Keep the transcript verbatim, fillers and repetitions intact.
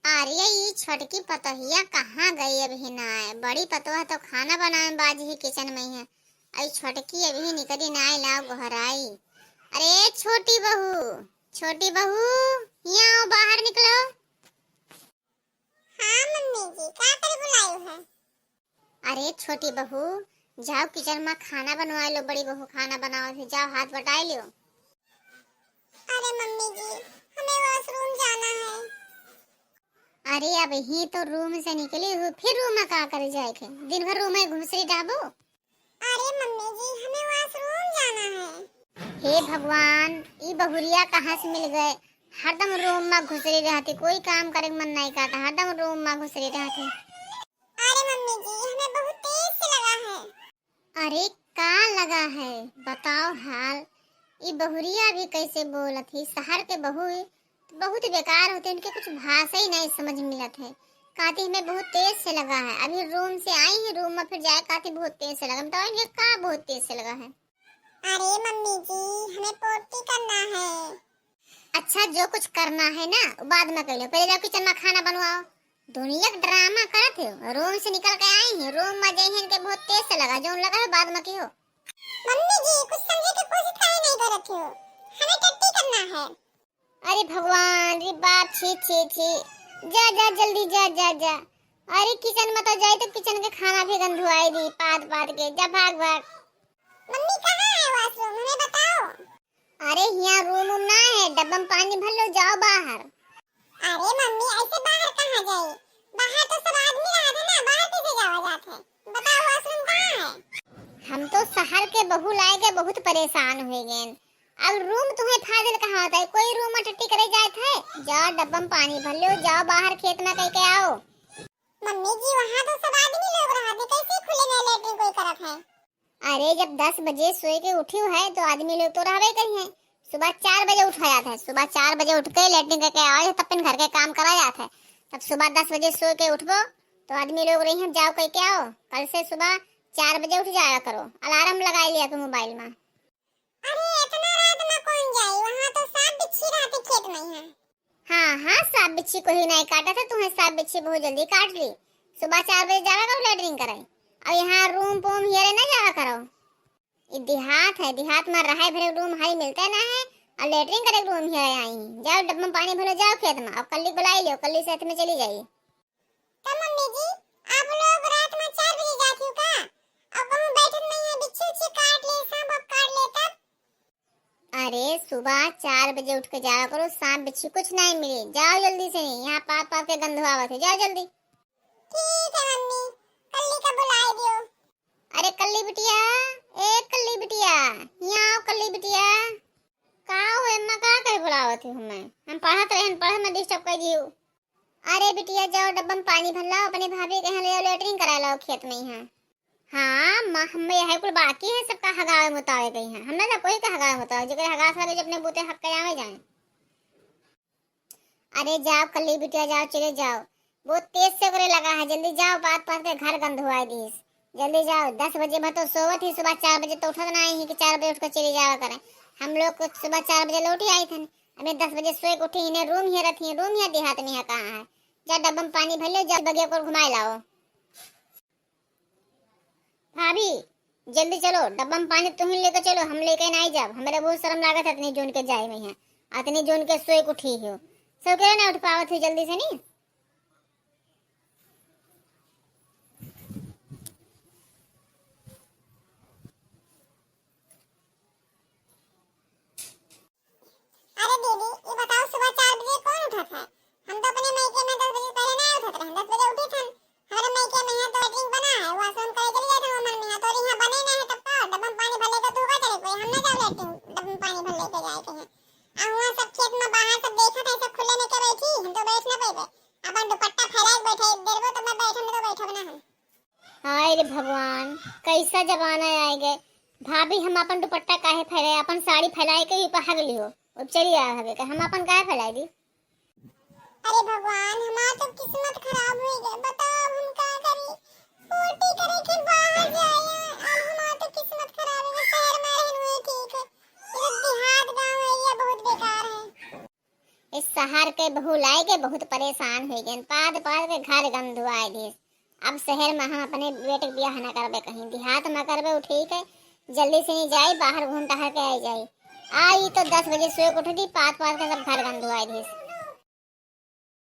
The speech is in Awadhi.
अरे, ई छोटकी पतोहिया कहाँ गई, अबही ना आए? बड़ी पतोह तो खाना बनावे बाजी ही किचन में है। अई छोटकी अबही निकली ना आए, लाओ गोहराई। अरे छोटी बहू, छोटी बहू, हियाँ आओ, बाहर निकलो। हाँ मम्मी जी, का करे बुलायू है? अरे छोटी बहू, जाओ किचन में खाना बनवा लो, बड़ी बहू खाना बनावत है, जाओ हाथ बटाई लियो। अरे मम्मी जी, हमें वॉशरूम जाना है। अरे अबही तो रूम से निकली हू, फिर रूम में का करे जाए के? दिन भर रूम में घुसरी रहबू? अरे मम्मी जी, हमें वॉशरूम जाना है। हे भगवान, ई बहुरिया कहाँ से मिल गए? हरदम रूम में घुसरी रहती, कोई काम करे के मन नहीं करता, हरदम रूम में घुसरी रहती। अरे मम्मी जी, हमें बहुत तेज से लगा है। अरे का लगा है, बताओ हाल। ई बहुरिया भी कैसे बोलत ही? शहर के बहू बहुत बेकार होते, उनके कुछ भाषा ही नहीं समझ मिलत है। कहती हमें बहुत तेज से लगा है, अभी रूम से आई है, रूम में फिर जाए कहती बहुत तेज से लगा। बताओ इनके का बहुत तेज से लगा है? अरे मम्मी जी, हमें पोटी करना है। अच्छा, जो कुछ करना है ना, वो बाद में कर लो, पहले जाओ किचन में खाना बनवाओ। दुनिया का ड्रामा करत हो, रूम से निकल के आई है, रूम में जाई है, इनके बहुत तेज से लगा, जो लगा है बाद में कियो। मम्मी जी, कुछ समझे के कोशिश काहे नहीं करत हो? हमें टट्टी करना है। अरे भगवान रे बाप, छी, छी, छी। जा, जा, जल्दी जा, जा, जा। अरे किचन में तो जाई तो किचन के खाना भी गंधुआई दी, पाद, पाद के। जा, भाग, भाग। मम्मी, कहाँ है वॉशरूम? हमें बताओ। अरे हियाँ रूम वूम ना है, डब्बा में पानी भर लो, जाओ बाहर। अरे मम्मी, ऐसे बाहर कहाँ जाई? बाहर तो सब आदमी रहत है ना, बाहर कैसे जावा जात है? बताओ वॉशरूम कहाँ है? हम तो शहर के बहू लाए के बहुत परेशान हुए गए। अब रूम तुम्हें फाजिल कहाँ होता है? कोई रूम में टट्टी करे जात है? जाओ डब्बा में पानी भर लो, जाओ बाहर खेत में कह के आओ। मम्मी जी, वहाँ तो सब आदमी लोग रहत है, कैसे खुले में लेटरिन कोई करत है? अरे जब दस बजे सोए के उठी है तो आदमी लोग तो रहबे करी हैं। सुबह चार बजे उठा जात है, सुबह चार बजे उठ के लेटरिन करके आवा जात है, तब फिर घर के काम करा जात है। तब सुबह दस बजे सो के उठबो तो आदमी लोग रही हैं, जाओ कह के आओ। कल से सुबह चार बजे उठ जाया करो, अलार्म लगा लिया के मोबाइल में। अरे इतना रात में कौन जाई, वहाँ तो सांप बिच्छी रहते खेत में है। हाँ, हाँ, सांप बिच्छी कोई नहीं काटा था, तुम्हें सांप बिच्छी बहुत जल्दी काट ली। सुबह चार बजे जावा करो लेटरिन करे, और यहाँ रूम पूम हियरे ना जावा करो। ये देहात है, देहात में रहे भरे रूम हई मिलते ना है, और लेटरिन करे रूम हियरे आई। जाओ डब्बा में पानी भरो, जाओ खेत में, और कल्ली बुलाई लियो, कल्ली से खेत में चली जाई। तो मम्मी जी, आप लोग रात में चार बजे जाती हो का? और कहूँ बैठत नहीं है, बिच्छी उच्छी काट ले, सांप वाप काट ले तब? अरे सुबह चार बजे उठ के जावा करो, सांप बिच्छी कुछ नहीं मिली। जाओ जल्दी से, यहाँ पाद पाद के गंधवावत है, जाओ जल्दी। ठीक है मम्मी, कल्ली का बुलाई दियो। अरे कल्ली बिटिया, ए कल्ली बिटिया, यहाँ आओ कल्ली बिटिया। का हो अम्मा, का कहे बुलावत हो हमें? हम पढ़त रहन, पढ़े में डिस्टर्ब कर दियो। अरे बिटिया, जाओ डब्बा में पानी भर लाओ, अपने भाभी के यहाँ ले जाओ, लेटरिन करा लाओ खेत में यहाँ। हाँ माँ, हमें यह कुल बाकी है, सबका हगावे मुतावे गई है, हमें तो कोई का हगावे मुतावे, जेकर हगास लगे जो अपने बूते हग के आवे जाए। अरे जाओ कल्ली बिटिया, जाओ, चले जाओ, बहुत तेज से ओकरे लगा है, जल्दी जाओ, पाद पाद के घर गंधवाई दीस। जल्दी जाओ, दस बजे भर तो सोवत ही, सुबह चार बजे तो उठत ना ही कि चार बजे उठ के चली जावा करे। हम लोग को सुबह चार बजे लौटी आई थन, अबे दस बजे सोए के उठी, इन्हें रूम हियरत ही, रूम हिया देहात में है कहाँ है? जा डब्बा में पानी भर लो, जा बगिया को घुमाए लाओ। भाभी, जल्दी चलो, डब्बा में पानी तुम ही लेके चलो, हम लेके नहीं जाब। हमरे बहुत शर्म लागत है इतनी जून के जाए में है, इतनी जून के सोए के उठी हो, सो के ना उठ पावत हो जल्दी से नहीं। अरे दीदी, ये बताओ, सुबह चार बजे कौन उठत है? हम तो अपने मायके में दस बजे पहले ना उठत रहन, दस बजे उठी थन। हमारे मायके में यहाँ तो लेटरिन बना है, वॉशरूम करे चली जाए थे, हमारे में यहाँ तो यहाँ बने ना है, तब का डब्बा में पानी भर लेके धोखा चले कोई, हम ना जाओ लेटरिन, डब्बा में पानी भर लेके जाए के हैं। आ हुआ सब खेत में बाहर सब देखत है, सब खुले में के बैठी, हम तो बैठ ना पाइबे। अपन दुपट्टा फैला के बैठे, देर को तो मैं बैठे, मैं तो बैठब ना हम। हाय रे भगवान, कैसा जमाना आ गए। भाभी, हम अपन दुपट्टा काहे फैलाए, अपन साड़ी फैलाए के ऊपर हग लिहो, अब चली आ हगे के, हम अपन काहे फैलाए दी? अरे भगवान, हमार तो किस्मत खराब हो गए, बताओ अब हम का करी? पोटी करे के बाहर जाए, अब हमार तो किस्मत खराब हो गए, शहर में रहन हुए ठीक है, ये देहात गांव एरिया बहुत बेकार है। इस शहर बहू लाए के बहुत परेशान होइ गए, पाद पाद के घर गंधुआए दिहिस। अब शहर में हम अपने बेटे के बियाह न करबे, कहीं देहात में करबे, उ ठीक है। जल्दी से नहीं जाई, बाहर घूम टहर के आई जाई। आई तो दस बजे सोए के उठ दी, पाद पाद के सब घर गंधुआए दिहिस।